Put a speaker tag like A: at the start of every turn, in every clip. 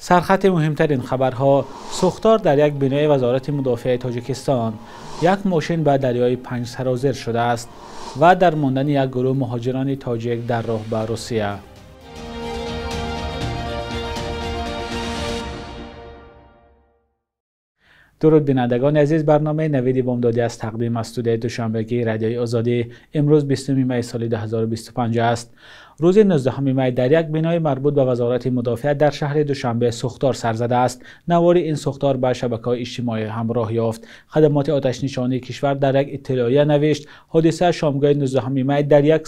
A: Сархати муҳимтарин хабарҳо: сӯхтор дар як бинои Вазорати мудофиаи Тоҷикистон, як мошин ба дарёи Панҷ сарозер шудааст ва дар мондани як гурӯҳ муҳоҷирони тоҷик дар роҳ ба Русия. Дуруд бинандагони азиз, барномаи Навиди Бомдодӣ аз тақдим аз студияи Душанбегии Радиои Озодӣ. Имрӯз 20 май соли 2025 аст. Рӯзи 19 май дар як бинои марбут ба Вазорати мудофиа дар шаҳри Душанбе сӯхтор сар задааст. Навори ин сӯхтор ба шабакаҳои иҷтимоӣ ҳамроҳ ёфт. Хадамоти оташнишонии кишвар дар як иттилоия навишт: ҳодиса шомгоҳи 19 май дар як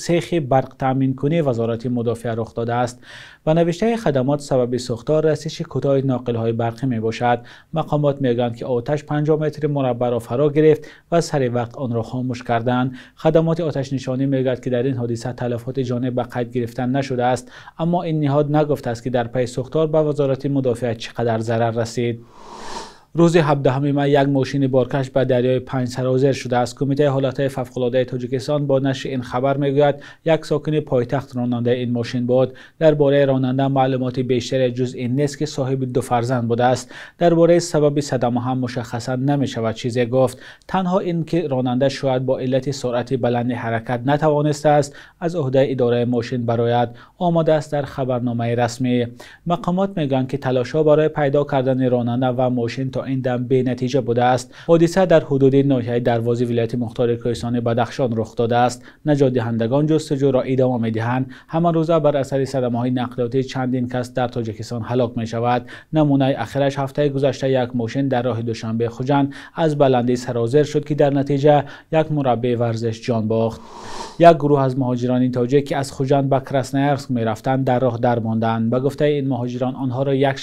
A: сехи барқтаъминкунии Вазорати мудофиа рух додааст. Ба навиштаи хадамот, сабаби сӯхтор расиши кӯтоҳи ноқилҳои барқӣ мебошад. Мақомот мегӯянд, ки оташ 50 метри мураббаъро фаро гирифт ва сари вақт онро хомӯш карданд. Хадамоти оташнишонӣ мегӯяд, ки дар ин ҳодиса талафоти ҷонӣ ба қайд гирифтан нашудааст, аммо ин ниҳод нагуфтааст, ки дар пайи сӯхтор ба Вазорати мудофиа чӣ қадар зарар расид. Рӯзи 17 май як мошини боркаш ба дарёи Панҷ сарозер шудааст. Кумитаи ҳолатҳои фавқулодаи Тоҷикистон бо нашри ин хабар мегӯяд, як сокини пойтахт ронандаи ин мошин буд. Дар бораи ронанда маълумоти бештаре ҷуз ин нест, ки соҳиби ду фарзанд будааст. Дар бораи сабаби садама ҳам мушаххасан намешавад чизе гуфт. Танҳо ин ки ронанда шояд бо иллати суръати баланди ҳаракат натавонистааст аз ӯҳдаи идораи мошин барояд, омадааст дар хабарномаи расмӣ. Мақомот мегӯянд, ки талошҳо барои пайдо кардани ронанда ва мошин то ин дам бенатиҷа будааст. Ҳодиса дар ҳудуди ноҳияи Дарвози вилояти мухтори Кӯҳистони Бадахшон рух додааст. Наҷотдиҳандагон ҷустуҷӯро идома медиҳанд. Ҳамарӯза бар асари садамаҳои нақлиётӣ чандин кас дар Тоҷикистон ҳалок мешавад. Намунаи ахираш ҳафтаи гузашта як мошин дар роҳи Душанбе Хуҷанд аз баландӣ сарозер шуд, ки дар натиҷа як мураббии варзиш ҷон бохт. Як гурӯҳ аз муҳоҷирони тоҷик, ки аз Хуҷанд ба Красноярск мерафтанд, дар роҳ дармонданд. Ба гуфтаи ин муҳоҷирон, онҳоро як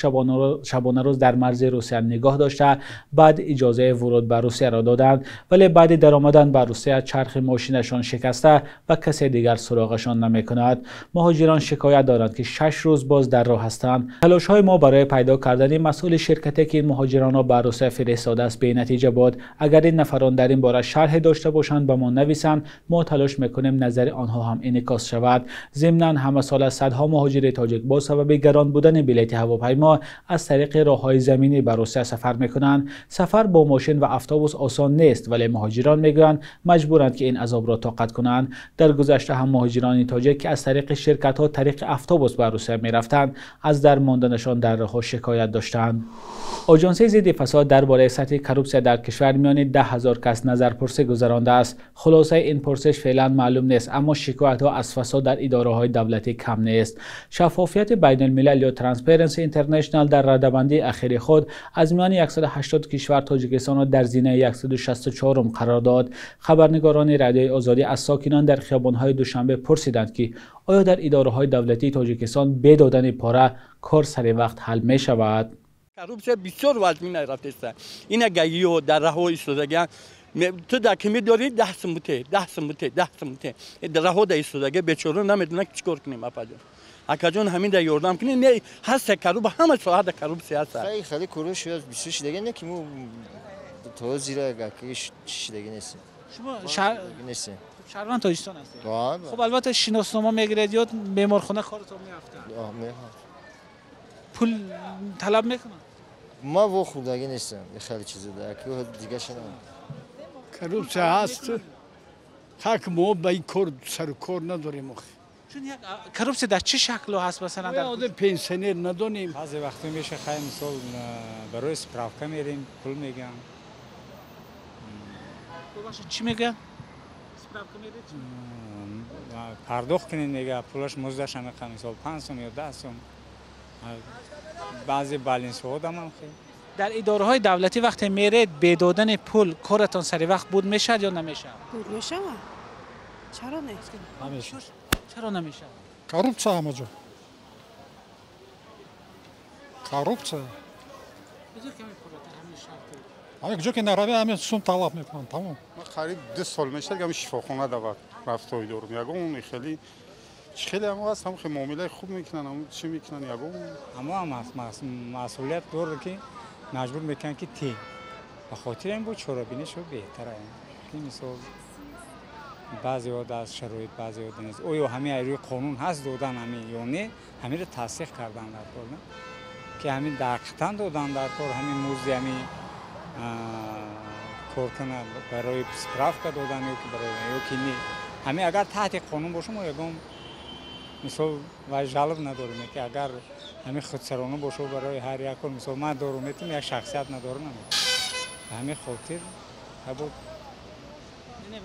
A: шабонарӯз дар марзи Русия нигоҳ дошта, баъд иҷозаи вуруд ба Русияро доданд, вале баъди даромадан ба Русия чархи мошинашон шикаста ва касе дигар суроғашон намекунад. Муҳоҷирон шикоят доранд, ки 6 рӯз боз дар роҳ ҳастанд. Талошҳои мо барои пайдо кардани масъули ширкате, ки ин муҳоҷиронро ба Русия фиристодааст, бенатиҷа буд. Агар ин нафарон дар ин бора шарҳе дошта бошанд, ба мо нависанд. Мо талош мекунем назари онҳо ҳам инъикос шавад. Зимнан ҳамасола садҳо муҳоҷири тоҷик бо сабаби гарон будани билети ҳавопаймо аз тариқи роҳҳои заминӣ ба Русия сафар мекунанд. Сафар бо мошин ва автобус осон нест, вале муҳоҷирон мегӯянд маҷбуранд, ки ин азобро тоқат кунанд. Дар гузашта ҳам муҳоҷирони тоҷик, ки аз тариқи ширкатҳо тариқи автобус ба Русия мерафтанд, аз дармонданашон дар роҳҳо шикоят доштанд. Оҷонсии зидди фасод дар бораи сатҳи коррупсия дар кишвар миёни 10 000 кас назарпурсӣ гузарондааст. Хулосаи ин пурсиш феълан маълум нест, аммо шикоятҳо аз фасод дар идораҳои давлатӣ кам нест. Шаффофияти байналмилал ё Transparency International дар радабандии ахири худ аз миёни 180 кишвар Тоҷикистонро дар зинаи 164 қарор дод. Хабарнигорони Радиои Озодӣ аз сокинон дар хиёбонҳои Душанбе пурсиданд, ки оё дар идораҳои давлатии Тоҷикистон бе додани пора кор сари вақт ҳал мешавад.
B: Коррупсия бисёр вазмина рафтааст. Ина гаиҳо дар раҳҳо истодагианд. Ту дар ки медорӣ 10 сумуте, 10 сумуте, 10 сумуте. Раҳҳо дар истодагия бечора намедонанд чӣ кор кунем, апаҷон. Акаҷон, ҳамин дар ёрдам кунем. Не, ҳаст коррупсия, ҳама соҳа дар коррупсия ҳаст.
C: Хеле хеле коррупсия бисёр шидаги не, ки мо то зира шидаги нестем.
A: Шумо шаҳрванд Тоҷикистон ҳастед? Хуб, албатта шиноснома мегиред ё беморхона коротон меафтад? Пул талаб мекунанд?
C: Ма во хурдагӣ нестам, хеле чизо дигаша.
D: Коррупсия ҳаст, так мо ба ин кор сару кор надорем.
A: Чун як коррупсия дар чӣ шакло ҳаст масалан?
D: Дар одам пенсионер надонем.
E: Баъзе вақто меша хай, мисол барои справка мерем, пул мегӯянд.
A: Чӣ мегӯянд? Справка меред?
E: Пардохт кунед мега, пулаш муздаш ҳамеқа, мисол 5 сум ё 10 сум. Баъзе балинсҳо дамам хел.
A: Дар идораҳои давлатӣ вақте меред, бе додани пул коратон сари вақт буд мешавад ё намешавад?
F: Буд мешавад. Чаро не?
A: Намешавад. Чаро намешавад?
G: Коррупсия ҳама ҷо. Коррупсия. Ҳама ҷо ки наравӣ, ҳамин сум талаб мекунанд, тамом.
H: Ман қариб 2 сол мешавад, ҳамин шифохона дават рафтои дорум. Ягон хеле хеле ҳам ҳаст, ҳам хеле муомилаи хуб мекунанд, ҳам чӣ мекунанд, ягон.
E: Ҳамо ҳам масъулият дорад, ки маҷбур мекунанд, ки те. Ба хотири ин бо чорабинӣ шуд беҳтар аст. Ки мисол баъзеҳо аз шароит, баъзеҳо нест. Оё ҳамин рӯи қонун ҳаст додан ҳамин ё не, ҳаминро тасдиқ кардан дар кор, Ки ҳамин дақиқтан додан дар кор, ҳамин музди ҳамин коркуна барои справка додан ё ки барои ё ки не. Ҳамин агар таҳти қонун боша, мо ягон мисол вай жалоб надорем, ки агар ҳамин худсарона боша барои ҳар як кор, мисол ман дору метам, як шахсият надорам. Ба ҳамин хотир ҳабо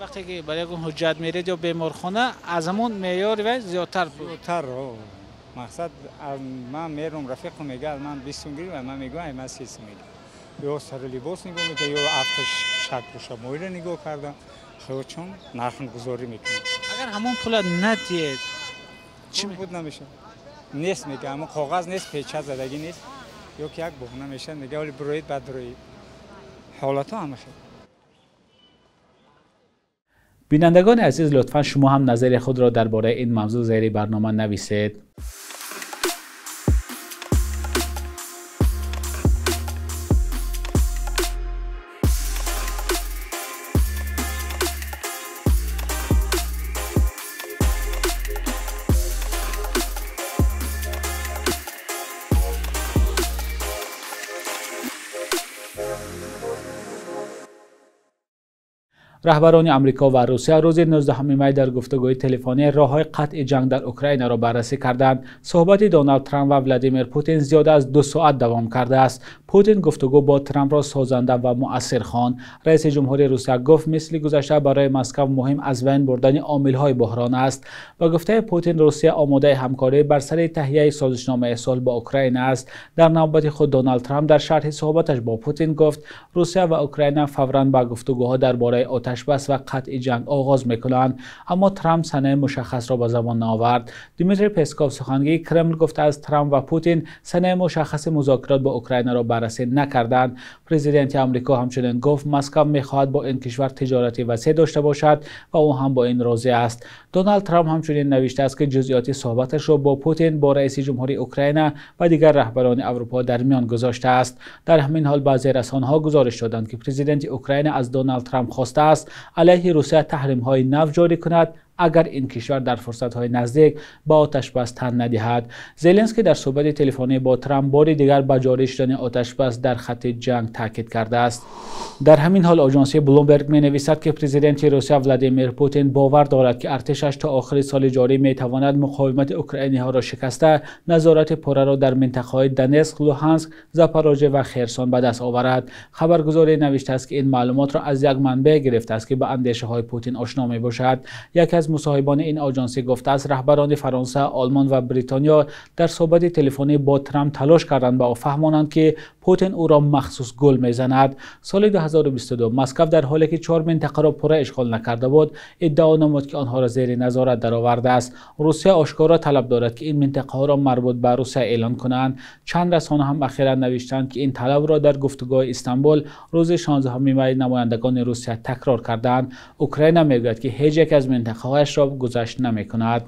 A: вақте ки ба ягон ҳуҷҷат меред ё беморхона, аз ҳамон меъёри вай зиёдтар
E: зиёдтар. Мақсад ман мерам, рафиқам мега ман 20 сум гирифтам, ман мегӯям ай ман 30 сум мегирам. Ё сари либос нигоҳ мекунам, ё афта шаклу шамоилро нигоҳ кардам, хелчон нархгузорӣ мекунам.
A: Агар ҳамон пула надиҳед чӣ
E: буд намешавад? Нест мега, ҳамон коғаз нест, печат задагӣ нест, ё ки як буҳна мешавад, мега вале бироед, баъд бироед. Ҳолатҳо ҳама хел.
A: Бинандагони азиз, лутфан шумо ҳам назари худро дар бораи ин мавзӯъ зери барнома нависед. Раҳбарони Амрико ва Русия рӯзи 19 май дар гуфтугӯи телефонӣ роҳҳои қатъи ҷанг дар Украинаро баррасӣ карданд. Суҳбати Доналд Трамп ва Владимир Путин зиёда аз 2 соат давом кардааст. Путин гуфтугӯ бо Трампро созанда ва муассир хонд. Раиси ҷумҳури Русия гуфт, мисли гузашта барои Москва муҳим аз байн бурдани омилҳои буҳрон аст. Ба гуфтаи Путин, Русия омодаи ҳамкорӣ бар сари таҳияи созишномаи сулҳ бо Украина аст. Дар навбати худ Доналд Трамп дар шарҳи суҳбаташ бо Путин гуфт, Русия ва Украина фавран ба гуфтугӯҳо дар бораи оташбас ва қатъи ҷанг оғоз мекунанд, аммо Трамп санаи мушаххасро ба забон наовард. Дмитрий Песков, сухангӯи Кремл, гуфтааст, Трамп ва Путин санаи мушаххаси музокирот бо Украинаро баррасӣ накарданд. Президенти Амрико ҳамчунин гуфт, Москва мехоҳад бо ин кишвар тиҷорати васеъ дошта бошад ва ӯ ҳам бо ин розӣ аст. Доналд Трамп ҳамчунин навиштааст, ки ҷузъиёти суҳбаташро бо Путин, бо раиси ҷумҳури Украина ва дигар раҳбарони Аврупо дар миён гузоштааст. Дар ҳамин ҳол баъзе расонаҳо гузориш доданд, ки президенти Украина аз Доналд Трамп хостааст алайҳи Русия таҳримҳои нав ҷорӣ кунад, агар ин кишвар дар фурсатҳои наздик ба оташбас тан надиҳад. Зеленский дар суҳбати телефонӣ бо Трамп бори дигар ба ҷорӣ шудани оташбас дар хатти ҷанг таъкид кардааст. Дар ҳамин ҳол оҷонсии Блумберг менависад, ки президенти Русия Владимир Путин бовар дорад, ки артишаш то охири соли ҷорӣ метавонад муқовимати украиниҳоро шикаста, назорати пурраро дар минтақаҳои Донецк, Луҳанск, Запорожье ва Херсон ба даст оварад. Хабаргузорӣ навиштааст, ки ин маълумотро аз як манбаъ гирифтааст, ки ба андешаҳои Путин ошно мебошад. Яке аз мусоҳибони ин оҷонсӣ гуфтааст, раҳбарони Фаронса, Олмон ва Бритониё дар суҳбати телефонӣ бо Трамп талош карданд ба ӯ фаҳмонанд, ки Путин ӯро махсус гул мезанад. Соли 2022 Москва дар ҳоле ки 4 минтақаро пурра ишғол накарда буд, иддао намуд, ки онҳоро зери назорат даровардааст. Русия ошкоро талаб дорад, ки ин минтақаҳоро марбут ба Русия эълон кунанд. Чанд расона ҳам ахиран навиштанд, ки ин талабро дар гуфтугӯи Истанбул рӯзи 16 май намояндагони Русия такрор карданд. Украина мегӯяд, ки ҳеҷ яке аз минтақаҳояшро гузашт намекунад.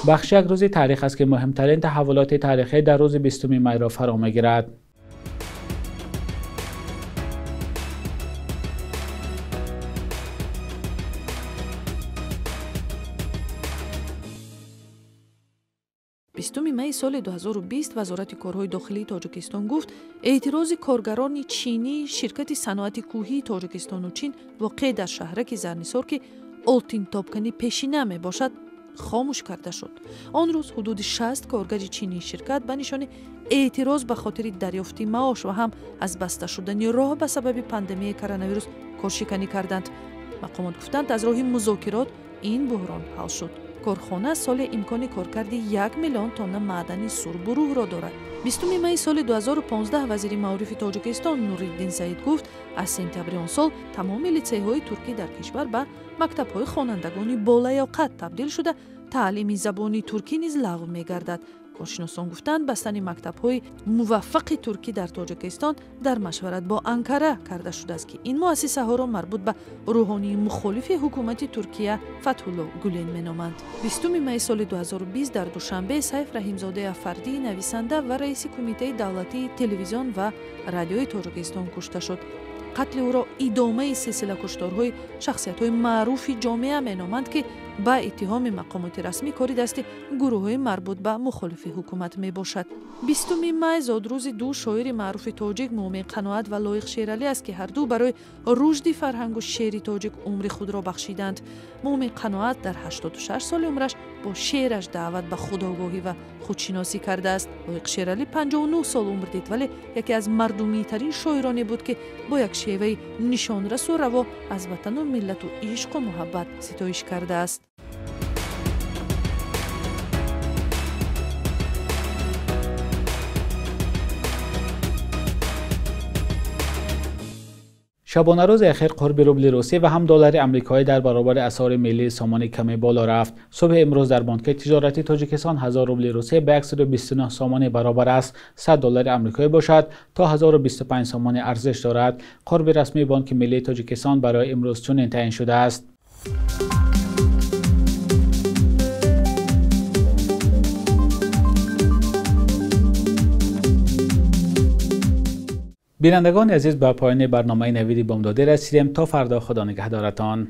A: Бахши як рӯзи таърих аст, ки муҳимтарин таҳаввулоти таърихӣ дар рӯзи 20 майро фаро мегирад.
I: Бистуми майи соли 2020 Вазорати корҳои дохилии Тоҷикистон гуфт, эътирози коргарони чинии ширкати саноати кӯҳии Тоҷикистону Чин воқеъ дар шаҳраки Зарнисор, ки олтинтобкани пешина мебошад, хомӯш карда шуд. Он рӯз ҳудуди 60 коргари чинии ширкат ба нишони эътироз ба хотири дарёфти маош ва ҳам аз баста шудани роҳ ба сабаби пандемияи коронавирус коршиканӣ карданд. Мақомот гуфтанд, аз роҳи музокирот ин буҳрон ҳал шуд. Корхона соли имкони коркарди 1 миллион тонна маъдани сурбу рӯҳро дорад. 20 майи соли 2015 вазири маорифи Тоҷикистон Нуриддин Саид гуфт, аз сентябри он сол тамоми литсейҳои туркӣ дар кишвар ба мактабҳои хонандагони болаёқат табдил шуда, таълими забони туркӣ низ лағв мегардад. Коршиносон гуфтанд, бастани мактабҳои муваффақи туркӣ дар Тоҷикистон дар машварат бо Анкара карда шудааст, ки ин муассисаҳоро марбут ба рӯҳонии мухолифи ҳукумати Туркия Фатҳулло Гулен меноманд. 20 майи соли 2020 дар Душанбе Сайф Раҳимзодаи Афардӣ, нависанда ва раиси Кумитаи давлатии телевизион ва радиои Тоҷикистон кушта шуд. Қатли ӯро идомаи силсила кушторҳои шахсиятҳои маъруфи ҷомеа меноманд, ки Ба иттиҳоми мақомоти расмӣ, кори дасти гурӯҳҳои марбут ба мухолифи ҳукумат мебошад. 20 май зодрӯзи ду шоири маъруфи тоҷик, Муъмин Қаноат ва Лоиқ Шералӣ аст, ки ҳарду барои рушди фарҳангу шеъри тоҷик умри худро бахшиданд. Муъмин Қаноат дар 86 соли умраш бо шеъраш даъват ба худогоҳӣ ва худшиносӣ кардааст. Лоиқ Шералӣ 59 сол умр дид, вале яке аз мардумитарин шоироне буд, ки бо як шеваи нишонрасу раво аз ватану миллату ишқу муҳаббат ситоиш кардааст.
A: Шабонарӯзи ахир қурби рубли русӣ ва ҳам доллари амрикоӣ дар баробари асъори миллии сомонӣ каме боло рафт. Субҳи имрӯз дар бонки тиҷоратии Тоҷикистон 1000 рубли русия ба 129 сомонӣ баробар аст. 100 доллари амрикоӣ бошад то 1025 сомонӣ арзиш дорад. Қурби расмии Бонки миллии Тоҷикистон барои имрӯз чунин таъин шудааст. Бинандагони азиз, ба поёни барномаи Навиди Бомдодӣ расидем. То фардо, Худо нигаҳдоратон.